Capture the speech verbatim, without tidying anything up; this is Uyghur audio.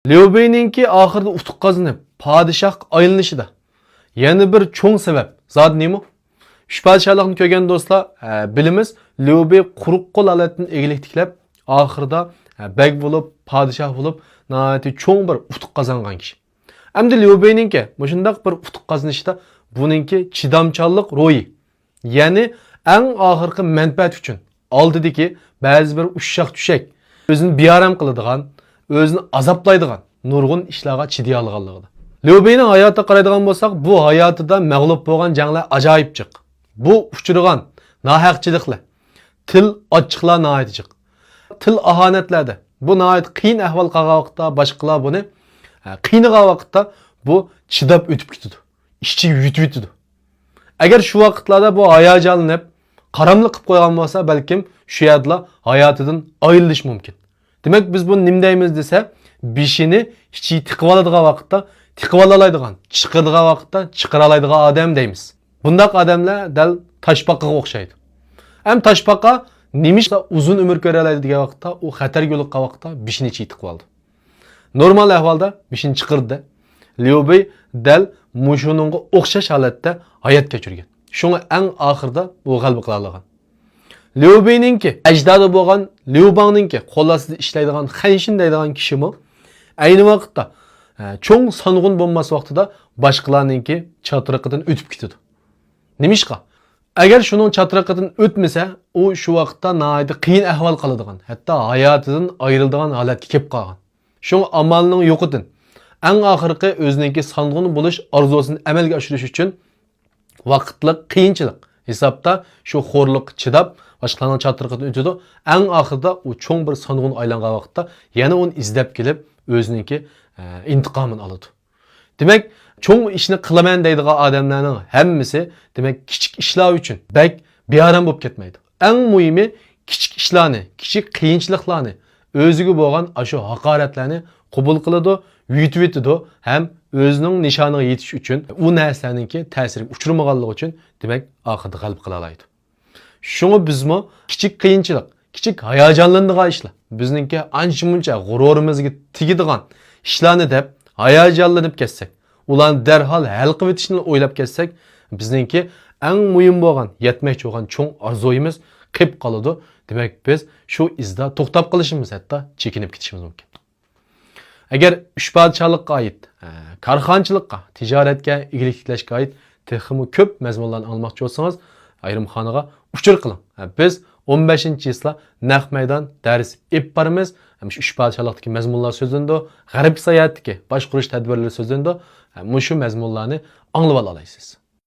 ليۇ بېينىڭكى ئاخىرىدا ئۇتۇق قازىنىپ، پادىشاھقا ئايلىنىشىدا يەنە بىر چوڭ سەۋەب زادى نېمە؟ ئۈچ پادىشاھلىقنى كۆرگەن دوستلار، ئە، بىلىمىز، ليۇ بېي قۇرۇق قول ھالەتتىن ئىگىلىك تىكلەپ، ئاخىرىدا، ئە، بەگ بولۇپ، پادىشاھ بولۇپ، ناھايىتى چوڭ بىر ئۇتۇق قازانغان كىشى. ئەمدى ليۇ بېينىڭكى مۇشۇنداق بىر ئۇتۇق قازىنىشىدا بۇنىڭكى چىدامچانلىق روھى، يەنى ئەڭ ئاخىرقى مەنپەئەت ئۈچۈن ئالدىدىكى بەزى بىر ئۇششاق چۈشەك، ئۆزىنى بىئارام قىلىدىغان، ئۆزىنى ئازابلايدىغان نۇرغۇن ئىشلارغا چىدىيالىغانلىقىدا. ليۇ بېينىڭ ھاياتىغا قارايدىغان بولساق، بۇ ھاياتىدا مەغلۇپ بولغان جەڭلەر ئاجايىپ جىق. بۇ ئۇچرىغان ناھەقچىلىكلەر، تىل ئاچچىقلار ناھايىتى جىق. تىل ئاھانەتلەردە بۇ ناھايىتى قىيىن ئەھۋال قالغان ۋاقىتتا باشقىلار بۇنى، ھە، قىينىغان ۋاقىتتا بۇ چىداپ ئۆتۈپ كېتىدۇ. ئىچىگە يۇتۇۋېتىدۇ. ئەگەر شۇ ۋاقىتلاردا بۇ ھاياجانلىنىپ، قاراملىق قىلىپ قويغان بولسا، بەلكىم شۇ يەردىلا ھاياتىدىن ئايرىلىشى مۇمكىن. دېمەك، بىز بۇنى نېمە دەيمىز دېسە، بېشىنى ئىچىگە تىقىۋالىدىغان ۋاقىتتا تىقىۋالالايدىغان، چىقىرىدىغان ۋاقىتتا چىقىرالايدىغان ئادەم دەيمىز. بۇنداق ئادەملەر دەل تاشپاقىغا ئوخشايدۇ. ئەم تاشپاقا نېمىشقا ئۇزۇن ئۆمۈر كۆرەلەيدۇ دېگەن ۋاقىتتا، ئۇ خەتەرگە يولۇققان ۋاقىتتا بېشىنى ئىچىگە تىقىۋالىدۇ. نورمال ئەھۋالدا بېشىنى چىقىرىدۇ. ليۇ بېي دەل مۇشۇنىڭغا ئوخشاش ھالەتتە ھايات كەچۈرگەن. شۇڭا ئەڭ ئاخىرىدا ئۇ غەلىبە قىلالىغان. ليۇ بېينىڭكى ئەجدادى بولغان ليۇ باڭنىڭكى قول ئاستىدا ئىشلەيدىغان خەنشىن دەيدىغان كىشىمۇ ئەينى ۋاقىتتا، ئە، چوڭ سانغۇن بولماس ۋاقتىدا باشقىلارنىڭكى چاترىقىدىن ئۆتۈپ كېتىدۇ. نېمىشقا؟ ئەگەر شۇنىڭ چاترىقىدىن ئۆتمىسە، ئۇ شۇ ۋاقىتتا ناھايىتى قىيىن ئەھۋال قالىدىغان، ھەتتا ھاياتىدىن ئايرىلىدىغان ھالەتكە كېلىپ قالغان. شۇڭا ئامالنىڭ يوقىدىن، ئەڭ ئاخىرقى ئۆزىنىڭكى سانغۇن بولۇش ئارزۇسىنى ئەمەلگە ئاشۇرۇش ئۈچۈن ۋاقىتلىق قىيىنچىلىق ھېسابتا شۇ خورلۇققا چىداپ، باشقىلارنىڭ چاترىقىدىن ئۆتىدۇ. ئەڭ ئاخىرىدا ئۇ چوڭ بىر سانغۇن ئايلانغان ۋاقىتتا يەنە ئۇنى ئىزدەپ كېلىپ، ئۆزىنىڭكى، ئە، ئىنتىقامىنى ئالىدۇ. دېمەك، چوڭ ئىشنى قىلىمەن دەيدىغان ئادەملەرنىڭ ھەممىسى، دېمەك، كىچىك ئىشلار ئۈچۈن بەك بىئارام بولۇپ كەتمەيدۇ. ئەڭ مۇھىمى، كىچىك ئىشلارنى، كىچىك قىيىنچىلىقلارنى، ئۆزىگە بولغان ئاشۇ ھاقارەتلەرنى قوبۇل قىلىدۇ، يۇتۇۋېتىدۇ ھەم ئۆزىنىڭ نىشانىغا يېتىش ئۈچۈن ئۇ نەرسىلەرنىڭكى تەسىرىگە ئۇچرىمىغانلىقى ئۈچۈن، دېمەك، ئاخىرىدا غەلىبە قىلالايدۇ. شۇڭا بىزمۇ كىچىك قىيىنچىلىق، كىچىك ھاياجانلىنىدىغان ئىشلار، بىزنىڭكى ئانچە-مۇنچە غۇرۇرىمىزغا تېگىدىغان ئىشلارنى دەپ ھاياجانلىنىپ كەتسەك، ئۇلارنى دەرھال ھەل قىلىۋېتىشنى ئويلاپ كەتسەك، بىزنىڭكى ئەڭ مۇھىم بولغان، يەتمەكچى بولغان چوڭ ئارزۇيىمىز قېلىپ قالىدۇ. دېمەك، بىز شۇ ئىزدا توختاپ قېلىشىمىز، ھەتتا چېكىنىپ كېتىشىمىز مۇمكىن. ئەگەر ئۈچ پادىشاھلىققا ئائىت، ئە، كارخانىچىلىققا، تىجارەتكە، ئىگىلىك تىكلەشكە ئائىت تېخىمۇ كۆپ مەزمۇنلارنى ئاڭلىماقچى بولسىڭىز، ئايرىم خانىغا ئۇچۇر قىلىڭ. ئە، بىز ئون بەشىنچى چىسلا نەق مەيدان دەرس ئېلىپ بارىمىز. ھەم شۇ ئۈچ پادىشاھلىقتىكى مەزمۇنلار سۆزلىنىدۇ، غەرب ساياھەتتىكى باشقۇرۇش تەدبىرلىرى سۆزلىنىدۇ. ھە، مۇشۇ مەزمۇنلارنى ئاڭلىۋالالايسىز.